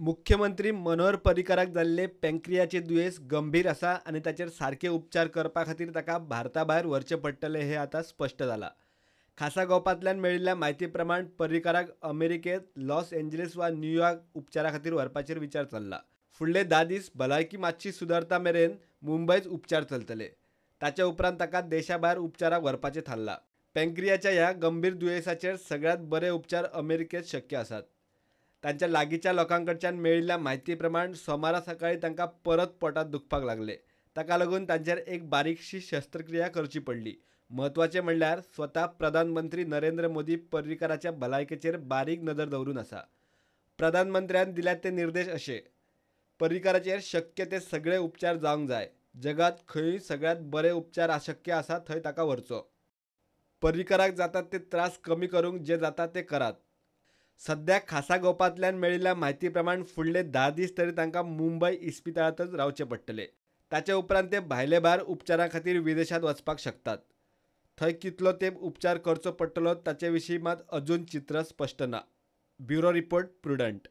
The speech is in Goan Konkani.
मुख्यमंत्री मनोहर पर्रीकराक जाल्ले पँक्रियाचे दुयेंस गंभीर आसा आनी ताचेर सारके उपचार करपा खातीर ताका भारता भायर व्हरचें पडटलें हें आतां स्पश्ट जालां. खासा गोपांतल्यान मेळिल्ल्या म्हायती प्रमाण पर्रीकराक अमेरिकेंत लॉस एंजलिस वा न्यूयॉर्क उपचारा खातीर व्हरपाचेर विचार चल्ला. फुडले 10 दीस भलायकी मातशी सुदारता मेरेन मुंबयच उपचार चलतले. ताच्या उपरांत ताका देशा भायर उपचाराक व्हरपाचें थारलां. पँक्रियाच्या ह्या गंभीर दुयेंसाचेर सगळ्यांत बरे उपचार अमेरिकेंत शक्य आसात. तांच्या लागींच्या लोकांकडच्यान मेळिल्ल्या म्हायती प्रमाण सोमारा सकाळीं तांकां परत पोटांत दुखपाक लागले. ताका लागून तांचेर एक बारीकशी शस्त्रक्रिया करची पडली. म्हत्वाचें म्हणल्यार स्वता प्रधानमंत्री नरेंद्र मोदी पर्रीकराच्या भलायकेचेर बारीक नदर दवरून आसा. प्रधानमंत्र्यान दिल्यात ते निर्देश अशे: पर्रीकराचेर शक्य ते सगळे उपचार जावंक जाय. जगांत खंयूय सगळ्यांत बरे उपचार शक्य आसा थंय ताका व्हरचो. पर्रीकराक जातात ते त्रास कमी करूंक जे जाता ते करात. सध्या खासा गोपांतल्यान मेळिल्ल्या म्हायती प्रमाण फुडले 10 दीस तरी तांकां मुंबय इस्पितळांतच रावचें पडटलें. ताचे उपरांत ते भायले भायर उपचारा खातीर विदेशांत वचपाक शकतात. थंय कितलो तेंप उपचार करचो पडटलो ताचे विशीं मात अजून चित्र स्पश्ट ना. Bureau report, Prudent.